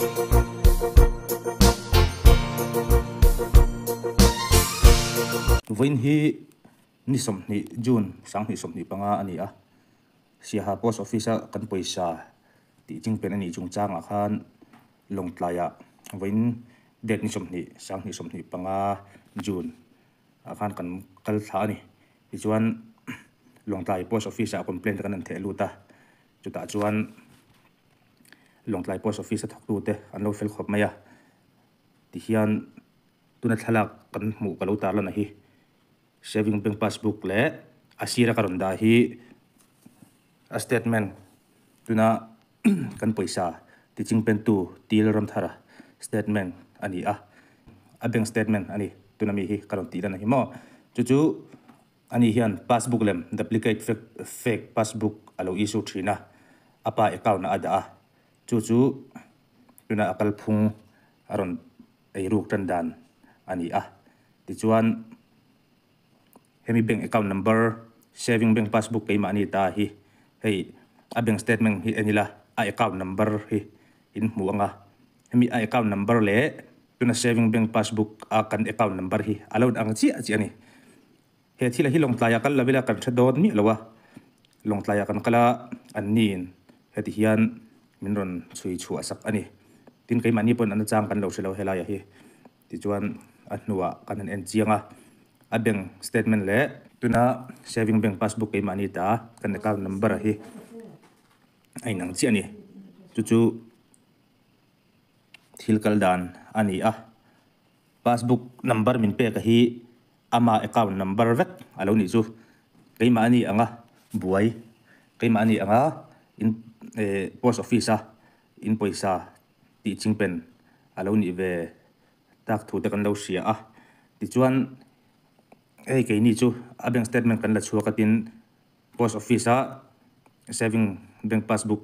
Vawiin hi ni 20 June 2025 a ni a, Siaha Post Office a kan pawisa tih chingpen a nih chungchangah khan Lawngtlaiah vawiin date ni 20 2025 June ah khan kan kal thla a ni. Tichuan Lawngtlai Post Office ah complaint te kan han theh lut a, chutah chuan Lawngtlai Post Office a thawktute an lo fel khawp mai a, tihian tuna thlalak kan hmuh ka lo tarlan a hi Saving Bank Passbook leh a sira ka rawn dah hi a statement tuna kan pawisa tichingpentu Til Ramthara statement a ni a, a bank statement a ni tuna mi hi ka rawn tih lan a hi maw chu chu Ani hian passbook lem duplicate fake fake passbook a lo issue thin a, a pa account ah a dah a, chu chu tuna a kalphung a rawn eiruk tan dan a ni a. Tichuan hemi bank account number saving bank passbook keimahni ta hi hei a bank statement hi en ila a account number hi in hmu ang a, hemi a account number leh tuna saving bank passbook a kan account number hi a lo ang chiah chiah a ni. He thil a hi Lawngtlaiah kal lo ila kan hre dawn miah lo a, Lawngtlaiah kan kal a an niin heti hian min rawn chhui chhuah sak a ni. Tin keimahni pawhin an nachang kan lo hre lo helaiah hi tichuan a hnuah kan han en chiang a, a bank statement leh tuna saving bank passbook keimahni ta kan account number hi a inang chiah a ni. Chu chu thil kal dan a ni a. Passbook number min pek a hi ama account number vek a lo nih chu. Keimah a ni ang a buai, keimah a ni ang a in eh post office a in pawisa tih chingpen a lo nih ve tak thu te kan lo hria a. Tichuan hei keini chu a bank statement kan la chhuak a tin post office a saving bank passbook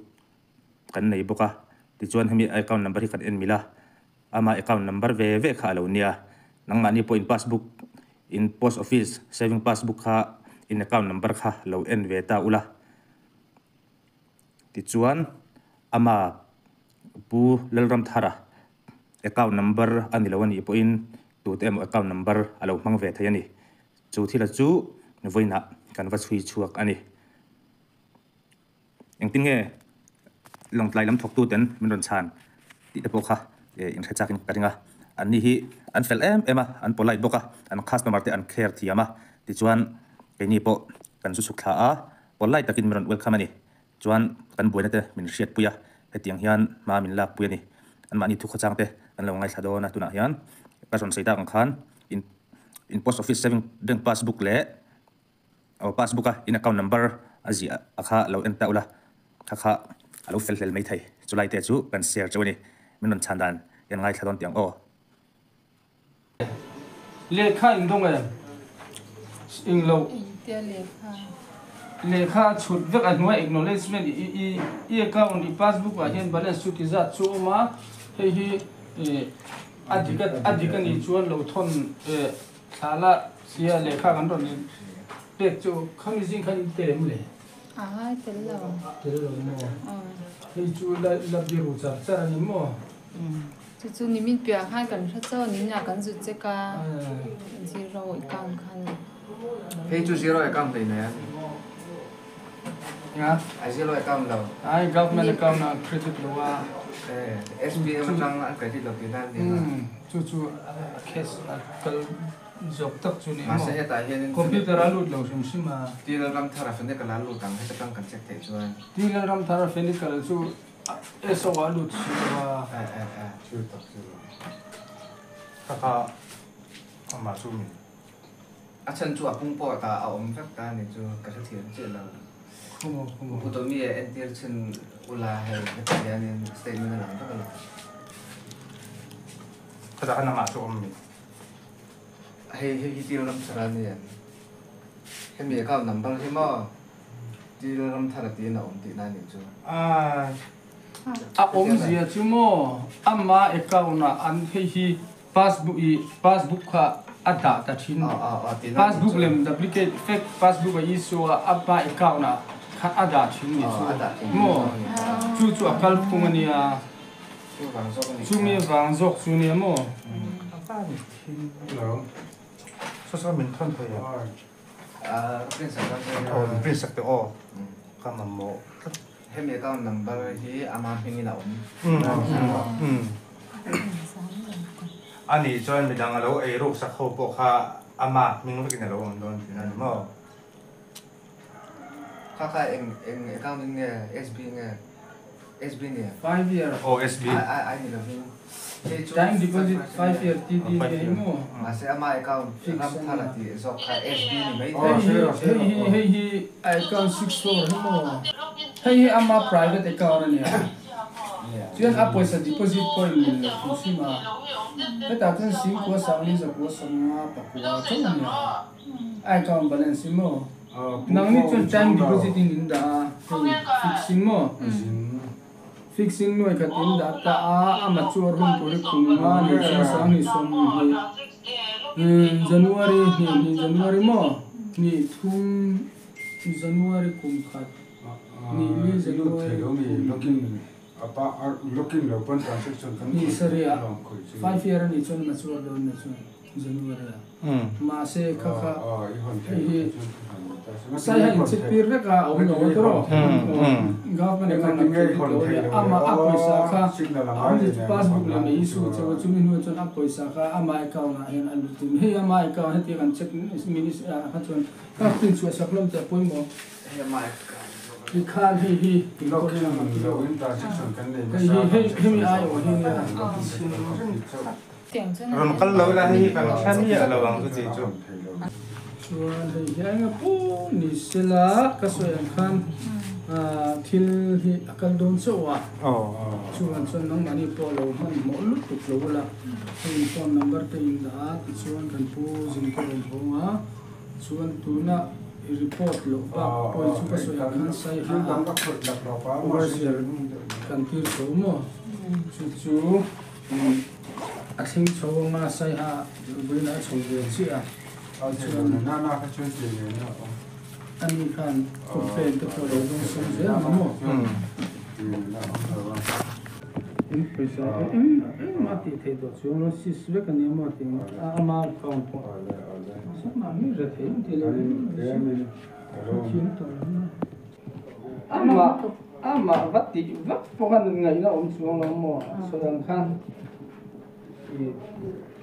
kan nei bawk a. Tichuan hemi account number hi kan en mil a. Ama account number ve ve kha a lo nia. Nangmahni pawh in passbook, in post office saving passbook kha in account number kha lo en ve ta ula. Tichuan ama Pu Lalramthara account number a ni lo a nih pawhin tute emaw account number a lo hmang ve thei a ni. Chu thila chu vawiinah kan va chhui chhuak a ni. Engtin nge Lawngtlai lam thawktu ten min rawn chhan tih te pawh kha inhre chakin ka ring a. Anni hi an fel em em a, an polite bawk a, an customer te an care thiam a. Tichuan keini pawh kan zu chhuk thla a, polite takin min rawn welcome a ni. Chuan kan buaina te min hriatpui a, hetiang hian hma min lakpui a ni. Anmahni thukhawchang te kan lo ngaithla dawn a, tunah hian ka rawn sawi tak ang khan in post office saving bank passbook leh Aw passbook a in account number a ziah a kha lo en ta ula kha kha a lo fel hlel mai thei chulai te chu kan share cheu a ni min rawn chhan dan i an ngaithla dawn tih ang aw. Lehkha in dawng em? Eng lo. Lehkha a chhut vek a hnuai acknowledgement i i i account i passbook ah hian balance chu ti zat chu awm a hei hi a dik a dik a nih chuan lo thawn Thla la sia lehkha kan rawn in pek chu khami zing khan in tel em le? A ngai tel lo. Tel lo maw? Hei chu la la biru char char a ni maw? Chu chu nimin piah khan kan hre chauh a nimin ah kan zut chek a zero account khan. Hei chu zero account hlei nei a ni. Nga? A zero account lo. Ai government account ah credit lo a. SBM atang an credit lo tihna a ni a. Chu chu a case a kal zawk tak chu ni maw? Mahse hetah hianin Computer a lut lo hrim hrim a. Ti Lalramthara Fenical a lut ang, heta tang kan check theih chuan. Ti Lalramthara Fenical chu SO ah a lut si lo a. Eh eh eh, thil tak chu lo. Kha kha amah chu min. A chhan chu a pung pawh tah a awm vek ta ni chu ka hrethiam chiah lo. Khumaw khumaw. Pu Tommy a entir chhin ula hei hetah hianin statement a lang vek alawm. Khatah khan amah chu a awm mi? Hei hei hi Til Ramthara a ni em? Hemi account number hi maw Til Ramthara tiin a awm tihna a nih chu. A awmzia chu maw ama account ah an hei hi Passbook i passbook kha a dah ta thin. Passbook lem duplicate fake passbook a issue a a hma account ah khan a dah thin ni chu maw? Chu chu a kalphung a nia. Chumi vang zawk chu nia maw? Hemi account number hi ama hmingin a awm. Ani chuan midang a lo eiruk sak ho pawh kha ama hming vekin a lo awm dawn thin a ni maw? Kha kha eng eng account in nge SB nge SB nia? 5 year. Aw SB. Ai ai ni lovin hei chu Time deposit 5 year TD nei maw? Mahse ama account Ramthar a tih zawk kha SB ni mai thei. Hei hi hei hi a account 64 hi maw? Hei hi ama private account a nia. Chuan a pawisa deposit pawh in mil lo thung hrim a. Hetah chuan singkua sangli zakua sawmnga pakua chauh a nia. A account balance hi maw? Nangni chuan time deposit in in dah a, hei fix in maw? Fix in nuai khat in dah ta a, a mature hun tur hi kum nga leh chuan sanghnih sawmhnih January hnih hnih January maw? Hnih thum January kum khat hnih li January kum hnih sarih ah 5 year a nih chuan mature dawn nia chuan January ah. Mahse kha kha hei hi sai a inchhit tir vek a, a awm lo a tawrh Government account ah credit lo a nia, amah a pawisa kha a awm chu passbook leh mai issue cheu a, chumi hnuah chuan a pawisa kha ama account ah hian a lut in hei ama account heti kan check minister ah kha chuan kha print chhuah sak hlawm teh a pawimawh. Tikhan hei hi hei hi hei hemi aiawh hi nia. Rawn kal lo ila hei hi kan hre miah lo ang chu tih chu. Chuan hei hi a enga pawh ni sela ka sawi ang khan thil hi a kal dawn chauh a, chuan chuan nangmahni pawh lo hmanhmawh lutuk lo ula, hei phone number te in dah a tichuan kan pu zingte rawn hawng a, chuan tuna i report loh bak pawi chu ka sawi ang khan Saiha ah overseer kan tir chho maw chu chu. A thleng chho anga Saiha vawiin a chho ve chiah a, tichuan ani khan complaint te pawh lo dawng sawm zel ang maw? In pawisa eng engmah tih theih tawh chuang lo sis vek a nia maw tih ama account pawh samah hi hre thei ang tih leh hrethiam tawh lo na. Amah amah va tih vak pawh khan ngaihna awm chuang lo maw sawi ang khan ih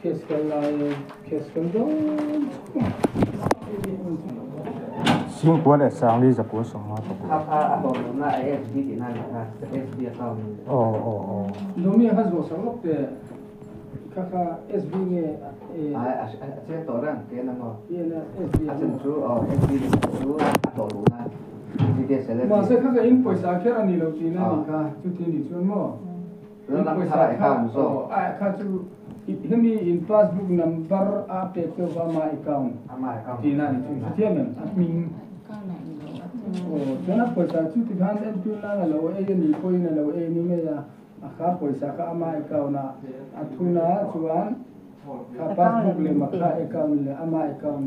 case kal lai case kal dawn chauh Singkua leh Sangli zakua sawmnga pakua. Kha kha a hlawh lohna a SB tihna a ni kha SB account. Aw aw aw. Nomi a kha zawh sak lawk teh kha kha SB nge Ai a chiang tawh reng ke na maw? SB A chan chu aw SB chu a hlawh luhna Mahse kha ka in pawisa kher a ni lo tihna a nih kha, chuti nih chuan maw? In pawisa kha aw a kha chu hemi in passbook number a pek deuh va ama account tihna a nih chu i hrethiam em? A hming aw chuan a pawisa chu tikhan entir nan a lo ei a nih pawhin a lo ei ni mai a, a kha pawisa kha ama account ah a thun a chuan Kha passbook lem a kha account leh ama account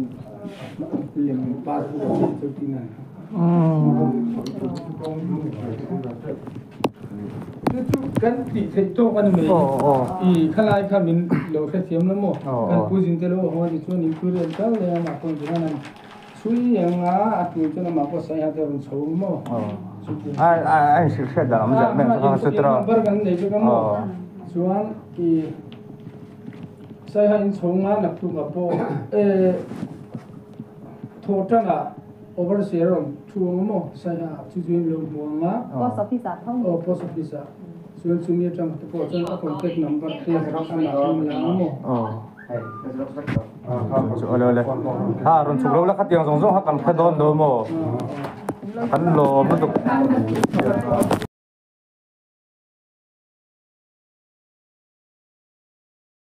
lem passbook a tih chu tin an Chu chu kan tih theih tawk a ni mai. I khalai kha min lo hrethiam lo maw? Kan pu zin te lo haw a ni chuan inquiry an kal leh a amah pawh in an chhui ang a, a tul chuan amah pawh sai hat a rawn chho ang maw? Chuti. A inhrilh hriat dan awm zel mai ang chu kha chu tiraw? Number kan nei vek a maw? Chuan i Saiha in chho nga naktuk ah pawh e thawh tan ah overseer a rawn thu ang maw Saiha ah chu chu in lo hmu ang a. Post office ah tho. Aw post office ah chuan chumi atang te pawh chuan a contact number te a la hmu la ang maw. Aw. Chu awle awle. Ha rawn chhuk lo la khatiang zawng zawng kha kan hre dawn lo maw? Kan lawm lutuk.